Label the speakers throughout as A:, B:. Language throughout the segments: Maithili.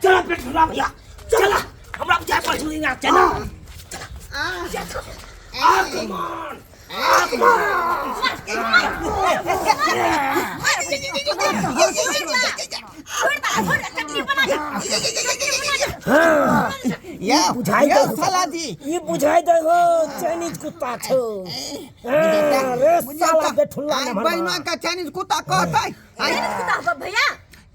A: चला पेट फुला भैया चला हमरा बुझाय पड़ छौ ना चला आगमन आगमन।
B: या
A: बुझाइ
B: यौ
A: दे
B: साला जी।
A: ई बुझाइ दे हो चाइनीज कुत्ता छौ रे साला बेठुल्ला
B: आइ
A: न
B: बहिना के चाइनीज कुत्ता कहतै
C: कुत्ता भैया।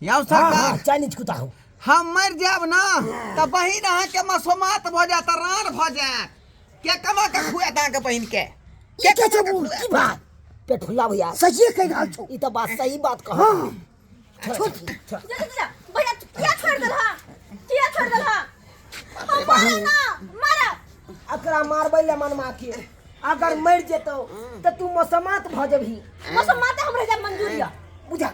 B: यौ
A: हाँ
B: सरकार,
A: हाँ, चाइनीज कुत्ता हो।
B: हम मरि जायब ना तऽ बहिन अहाँके मसोमात भऽ जायत, रान भऽ जायत। के कमा के खुआत अहाँके बहिन के?
A: के के छौ बोल की बात पेटफुल्ला भैया?
D: सचिए कहि रहल छौ।
A: ई तऽ बात सही बात कह।
D: हाँ।
A: छोड़।
C: जा जा जा भैया, किया छोड़ देलहा? किया छोड़ देलहा? मारा ना मारा।
A: एकरा मारबै ले मनमा के अगर मरि जेतौ तऽ तू मसमात भऽ जेबही।
C: मसमात हमरा जा मंजूर या।
A: बुझा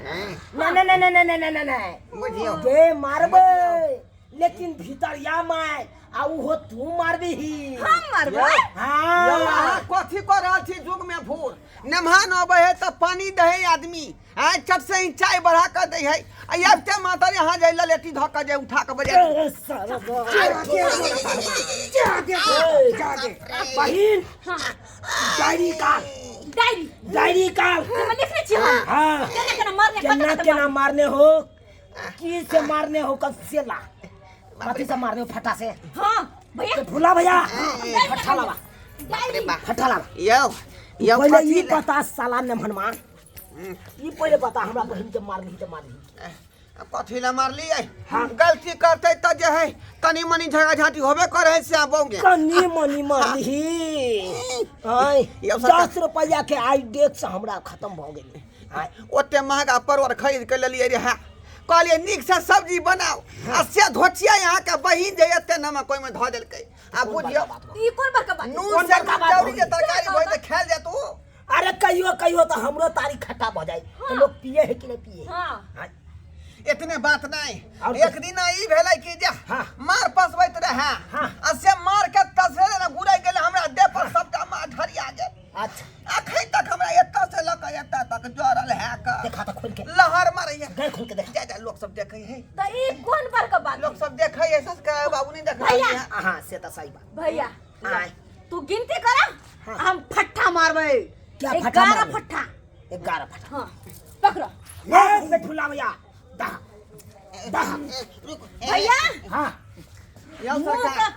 A: ना ना ना ना ना ना ना ना।
B: बुझियौ।
A: गे मारबै लेकिन भीतर या मार आ उहो तू मारबीही।
C: हम मारबै?
A: हाँ।
B: यौ, अहाँ कथी कऽ रहल छी जुग में भूर? नेमहान अबै है तऽ पानी दै है आदमी, आँय चट से ही चाय बढ़ा कऽ दै है, आ आबिते मातर यहाँ जे ललेटी धऽ कऽ जे उठा कऽ बजा।
A: ए, साला बहिन, डायरी काल।
C: डायरी?
A: डायरी काल
C: हम लिखने छी हम।
A: हाँ।
C: केना केना मारने?
A: केना
C: कत कत
A: केना मारने हो, की से मारने हो, कसे ला कथी से मारने हो? फटा से।
C: हां भैया।
A: तो भूला भैया, फटा लावा।
C: डायरी।
A: फटा लावा।
B: यौ यौ,
A: पहिले
B: कथी
A: ई पता साला नेमहनमा, ई पहिले पता हमरा बहिन के मारली तऽ मारली।
B: कथी ला मारलियै?
A: हाँ।
B: गलती करतै तऽ जे है कनी मनी झगड़ा झांटी होबे करे है से बौगे।
A: कनी मनी मारली आय।
B: यौ सरकार।
A: 10 रुपैआ के आई डेट से हमरा खत्म भऽ गेलै आय।
B: ओते महगा परवर खरीद के लेलियै रहे, कहलियै नीक से सब्जी बनाउ, आ से धोचिया यहाँ के बहिन जे एते नमक ओहिमे धऽ देलकै आ बुझियौ।
C: ई कोन बड़का बात?
B: नून
A: कोन
B: से
A: बड़का बात
B: चौरी के
A: होई?
B: तरकारी होय तऽ खायल जायत ओ।
A: अरे कहियो कहियो तऽ हमरो तारी खट्टा भऽ जाय तऽ लोग पिए है कि नहीं पिए?
C: हाँ।
A: आय।
B: इतने बात नहीं।
A: और
B: एक दिन ई भेलै कि जे
A: हाँ।
B: मार पसबैत रहे,
A: हाँ।
B: आ से मार के तसरे ने गुरै गेलै, हमरा देह पर सबटा मार ढरिया गेल।
A: अच्छा।
B: अखन तक हमरा एतऽ से लऽ कऽ एतऽ तक जरल है के।
A: देखा तऽ खोल के।
B: लहर मारैया।
A: गए खोल के देख।
B: जा जा, लोग सब देखै है।
C: तऽ ई कोन बड़का बात?
B: लोग सब देखै है, ससका बाबू नहीं देख
C: भैया।
B: है।
A: हाँ से तऽ सही बात।
C: भैया।
A: आय।
C: तू गिनती करा।
A: हाँ।
C: हम फट्ठा मारबै।
A: क्या फट्ठा
C: 11
A: मारबै?
C: फट्ठा।
A: 11 फट्ठा।
C: हाँ पकड़ो।
A: ए बेठुला भैया दा दा।
C: भैया।
A: हाँ।
B: यौ
C: मुँह
B: सरकार,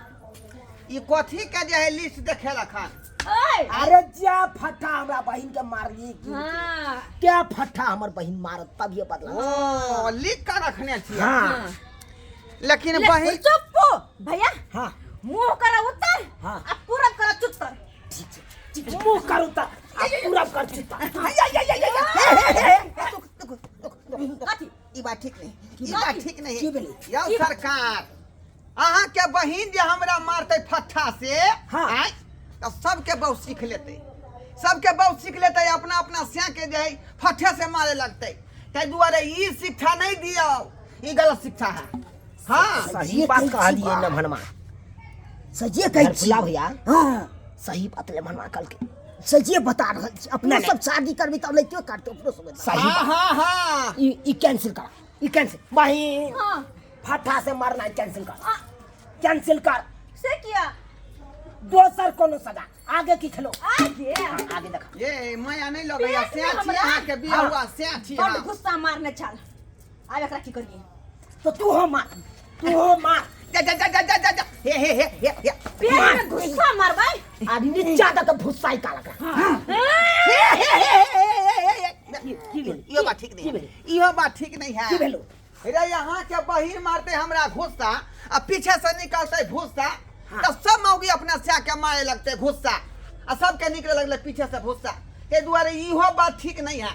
B: ई कथी के जे है लिस्ट देखेलक हन?
C: ओए।
A: अरे जा फट्ठा हमरा बहिन के मारली की?
C: हाँ।
A: क्या फट्ठा हमर बहिन मारत तब ये बदला।
B: ओ लिख के रखने छी।
A: हाँ।
B: लेकिन
C: ले,
B: बहिन
C: चुप हो, भैया।
A: हाँ।
C: मुंह करा उत्तर।
A: हाँ।
C: आ पूरब करा चुत्तर।
A: ठीक छै, मुंह करू त आ पूरा कर चुत्ता।
C: कथी?
B: ई बात ठीक नहीं, ई बात ठीक नहीं।
A: की भेलै?
B: यौ सरकार, अहाँ के बहिन जे हमरा मारतै फट्ठा से,
A: हाँ।
B: आँय, तऽ सबके बहु सीख लेतै, सबके बहु सीख लेतै, अपना अपना स्या के जे है फट्ठे से मारे लगतै। ताहि दुआरे ई शिक्षा नहीं दियौ, ई गलत शिक्षा है। हाँ।
A: सही बात कहलिए न भनमा।
D: सजिए कहै छी।
A: भुला भैया।
D: हाँ।
A: सही बात ले भनमा कल के।
D: सजिए बता रहल छी। अपना
A: नहीं।
D: सब शादी करबी तब लैतियो काटतो अपनो सब।
A: सही
B: हाँ,
A: बात।
B: हाँ, हाँ।
A: ई कैंसिल कर, ई कैंसिल बहिन।
C: हाँ।
A: फट्ठा से मारना कैंसिल कर।
C: हाँ।
A: कैंसिल कर।
C: से किया?
A: दोसर कोनो सजा आगे की खेलो।
C: आगे?
A: हाँ, आगे देखा।
B: ये माया नहीं लगैया,
C: पेट में
B: स्या छी
C: हमरा।
B: अहाँ के बियाह हुआ, स्या छी
C: बड़
B: अहाँ।
C: गुस्सा मारने छल, आब एकरा की करिए?
A: तो तू हो मार, तू हो मार।
B: जा जा जा जा जा जा जा। हे हे हे हे हे।
C: पेट में गुस्सा मारबै।
A: आ नीचा दऽ के भुस्सा निकाल के।
B: हे हे हे हे हे हे।
A: की भेल?
B: इहो बात ठीक नहीं
A: की
B: है।
A: भेल?
B: इहो बात ठीक नहीं है।
A: की भेलो?
B: रे यहाँ के बहिन मारते हमरा गुस्सा आ पीछे से निकलते भूसा,
A: हाँ।
B: तो सब मौगी अपना स्या के मारे लगते गुस्सा आ सबके निकले लगले पीछे से भूसा। ताहि दुआरे इहो बात ठीक नहीं है।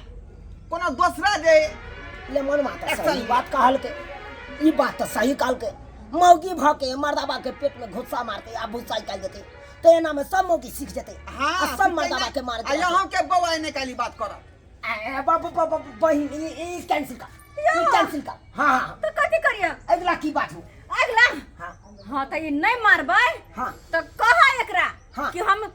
B: कोनो दोसरा जे
A: ले मन माता
B: एक्शन
A: सही बात कहल के, ई बात तो सही कहल के। मौगी भ के मर्दाबा के पेट में घुस्सा मारते आ भूसा निकाल देते तो एना में सब मौगी सीख जेते।
B: हाँ,
A: आ सब मर्दाबा के मार
B: आ यहाँ के बौआ ने काली बात करब।
A: ए, बाबू, बाबू, बहिन, ई कैंसिल कर, ई कैंसिल कर। हाँ, हाँ।
C: तो कथी करिए?
A: अगला की बात हो?
C: अगला?
A: हाँ।
C: हाँ, तो ई नहीं मारबै।
A: हाँ।
C: तो कहा एकरा
A: हाँ।
C: कि हम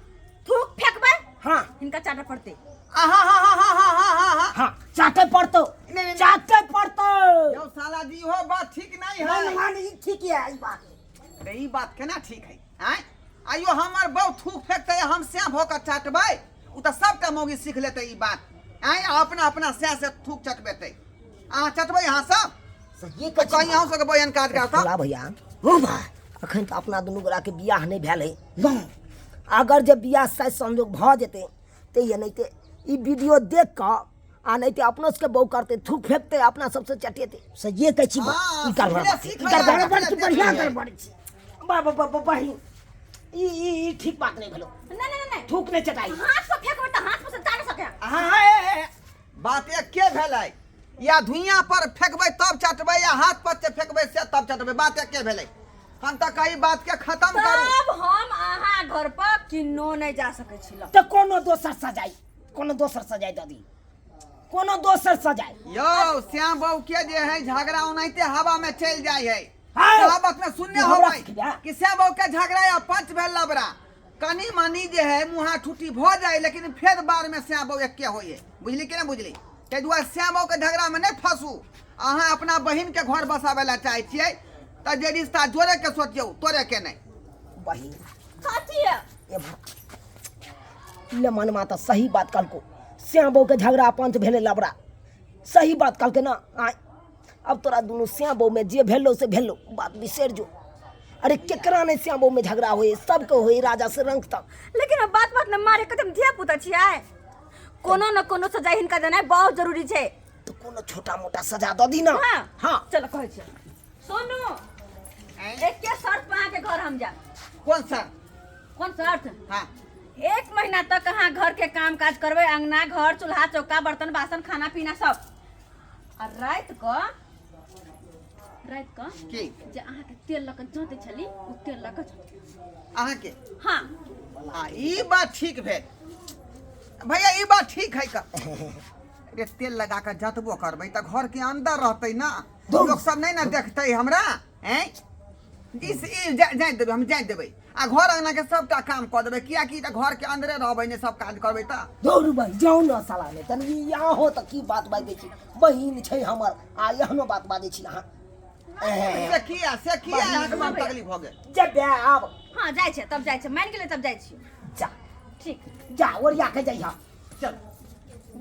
C: थूक फेंकबै।
A: हाँ।
C: हिनका चाटे पड़तै।
B: आहा, हा, हा, हा, हा, हा, हा, हा।
A: हाँ, चाटे पड़तो।
B: नहीं, नहीं, नहीं।
A: चाटे पड़तो।
B: यौ साला जी, इहो बात ठीक नहीं है।
A: नहीं नहीं, ई ठीक है ई बात।
B: अरे ई बात केना ठीक है आँय? आइयो हमर बहु थूक फेंकतै हम स्याह भऽ कऽ चटबै, ओ तऽ सबटा मौगी सीख लेतै ई बात। आँय, आ अपना अपना स्याह से थूक चटबेतै। अहाँ चटबै अहाँ सब?
A: सहिए कहै छी।
B: कहीं अहूँ सबके बहिन काज करता।
A: भोला भैया, हो बा, अखन तऽ अपना दुनू गोरा के बियाह नहि भेल है। अगर जे बियाह शायद संजोग भऽ जेतै तऽ एनाहिते ई वीडियो देख कऽ आ नहि तऽ अपनो सबके बहु करतै, थूक फेकतै, अपना सबसँ चटेतै। सहिए कहै छी बा,
B: हाँ,
A: ई गड़बड़
B: सीखले
A: बात छै, ई
B: सीखले
A: गड़बड़
B: अपने
A: बात छै, बढ़िआँ
B: देखलियै।
A: गड़बड़ छै। बा बा बा बा बहिन, ई ई ई ठीक बात नहि भेलो।
C: नहीं नहीं नहीं,
A: थूक नहि चटाई।
C: हाथ से फेंकबै तऽ हाथ पर से जा नहीं सके।
B: हाँ, हाँ, ए, ए, बात एके भेलै, या धुइयाँ पर फेंकबै तब चटबै या हाथ पर से फेंकबै से तब चटबै, बात एके भेलै। हम तऽ कही बात के खत्म करू।
C: तब हम अहाँ घर पर किन्नो नहीं जा सकै छी ल।
A: तऽ कोनो दोसर सजाइ, कोनो दोसर सजाइ दऽ दी, कोनो दोसर सजाइ।
B: यौ श्याम बाबू के जे है झगड़ा ओनाहिते हवा में चलि जाइ है।
A: हाँ।
B: कहावत में सुनने
A: हमरा
B: होबै
A: सिखबे।
B: कि श्याम बाबू के झगड़ा या पंच भेल लबरा, कनी मनी जे है मुँहा ठूठी भऽ जाइ, लेकिन फेर बार में श्याम बाबू एके होइए। बुझली कि नहि बुझली? ताहि दुआरे श्याम बाबू के झगड़ा में नहि फंसू। अहाँ अपना बहिन के घर बसाबै लए चाहै छियै तऽ जे रिश्ता जोड़े के सोचियौ, तोड़े के नहि।
A: बहिन
C: कथी है?
A: ए ले मनमा तऽ सही बात कहलको, श्याम बहू के झगड़ा पंच भेलै लबरा, सही बात कहलकै ना। आय अब तोरा दुनू श्याम बहू में जे भेलो से भेलो, बात बिसरि जो। अरे केकरा नहीं श्याम बहू में झगड़ा होए, सबके होए, राजा से रंग तक।
C: लेकिन अब बात बात न मारे कदम धिया पुता छियै, कोनो न कोनो सजा हिनका देनाइ बहुत जरूरी छै।
A: तो कोनो छोटा मोटा सजा दऽ दी ना।
C: हाँ
A: हाँ
C: चलो कहै छी, सोनू एके शर्त पर अहाँके घर हम जायब।
B: कोन शर्त?
C: कोन शर्त?
B: हाँ।
C: 1 महीना तक अहाँ घर के काम काज करबै, अंगना घर चूल्हा चौका बर्तन बासन खाना पीना सब, आ राति कऽ
B: की
C: जे अहाँके तेल लऽ कऽ जोतै छली ओ तेल लऽ कऽ जोतबै
B: अहाँके।
C: हाँ।
B: आ ई बात ठीक भेल भैया, ई बात ठीक है का। रे तेल लगा कऽ जतबो करबै तऽ घर के अंदर रहतै ना, लोक सब नहीं ना देखतै हमरा। हैं इस ई जाय देबै, हम जाय देबै आ घर अंगना के सबटा काम कऽ देबै, कियाकि तऽ घर के अंदरे रहबै ने, सब काज करबै तऽ।
A: दौड़ू भाई जाउ ना साला ने तनी यहाँ हो तऽ की बात बाजै छी, बहिन छै हमर आ एहनो बात बाजै छी अहाँ।
B: से किया, से किया अहाँके मन तकलीफ भऽ गेल?
A: जेबै आब।
C: हाँ जाइ छै तब जाइ छै, मानि गेलै तब जाइ छी।
A: जा
C: ठीक
A: जा, ओरिया के जइहा।
B: चल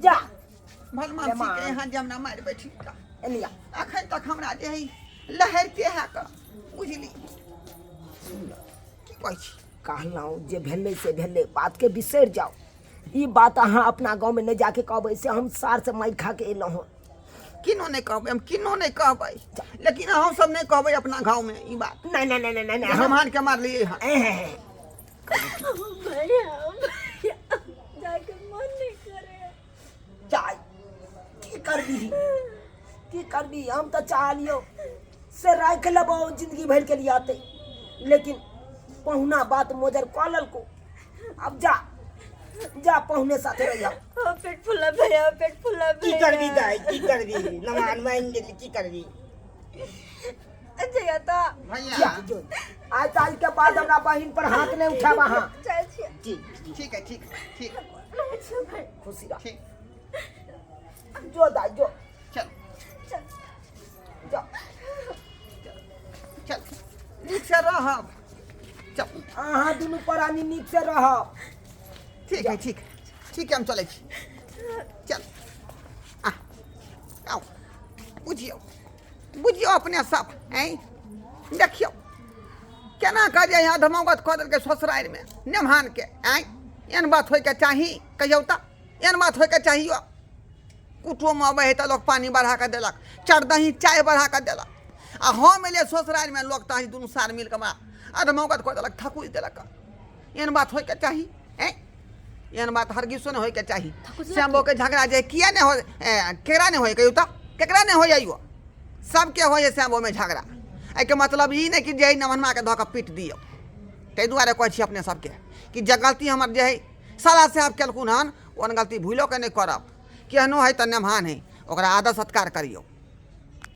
A: जा।
B: भगवान
A: लेमा।
B: के यहाँ जे हमरा मारि बैठी का।
A: एलिया।
B: अखन तक हमरा जे है लहरते है का, बुझली की कहै छी?
A: कहलहुँ जे भेलै से भेलै, बात के बिसरि जाउ। ई बात अहाँ अपना गाँव में नहीं जाके कहबै से हम सार से मारि खा के एलहुँ हँ।
B: किनो नहीं कहबै, हम किनो नहीं कहबै, लेकिन अहाँ सब नहीं कहबै अपना गाँव में ई बात।
A: नहीं नहीं नहीं नहीं नहीं,
B: हम हार के मारलियै हँ।
C: भैया भैया जाके मन नहीं करे।
A: जाय की करबी, की करबी, हम तऽ चाहलियौ से राखि लेबौ जिंदगी भरि के लिए आते, लेकिन पहुना बात मोजर कऽ लेलको। अब जा जा पहुने साथे रहिया।
C: पेट फुला भैया, पेट फुला
D: की
C: भैया।
D: करबी दाइ, की करबी, नमान मानि गेली, की करबी?
C: जइया तऽ
B: भैया
A: जा, जो। आइ काल्हि के बाद हमरा बहिन पर हाथ नहीं उठाब अहाँ।
C: जाइ छियै।
A: जी
B: ठीक है, ठीक ठीक,
C: रहै छियौ भाइ।
A: खुशी रह।
B: ठीक।
A: जो दाइ जो।
B: चल
C: चल
A: जा।
B: चल नीक से रहब। चल
A: अहाँ दुनू प्राणी नीक से रहब।
B: ठीक है, ठीक ठीक है, हम चलै छी। चल आ आउ, बुझियौ बुझियौ अपने सब। ऐं देखियौ केना कऽ जे यहाँ धमौगत कऽ देलकै ससुरारिमे नेमहानके। ऐं एहन बात होइके चाही? कहियौ तऽ एहन बात होइके चाहियो? कुटुम अबै है तऽ लोक पानि बढ़ा कऽ देलक, चरदही चाय बढ़ा कऽ देलक, आ हम एलियै ससुरारिमे लोक तऽ दुनू सार मिल कऽ हमरा अधमौगत कऽ देलक, थकुचि देलक। एहन बात होइके चाही? ऐं एहन बात हरगिजो नहि होइके चाही। श्याम के झगड़ा जे किया नहि हो, केकरा नहि होय कहियौ तऽ? केकरा नहि होय? अइयो सबके होइ है श्याम में झगड़ा। एहिके मतलब ई नहि कि जे नमनमाके धऽ कऽ पीट दियौ। ताहि दुआरे कहै छी अपने सबके कि जे गलती हमर जे है साला साहब केलखुन हन, ओहन गलती भूलो के नहि करब। केहनो है तऽ नेमहान है, ओकरा आदर सत्कार करियौ।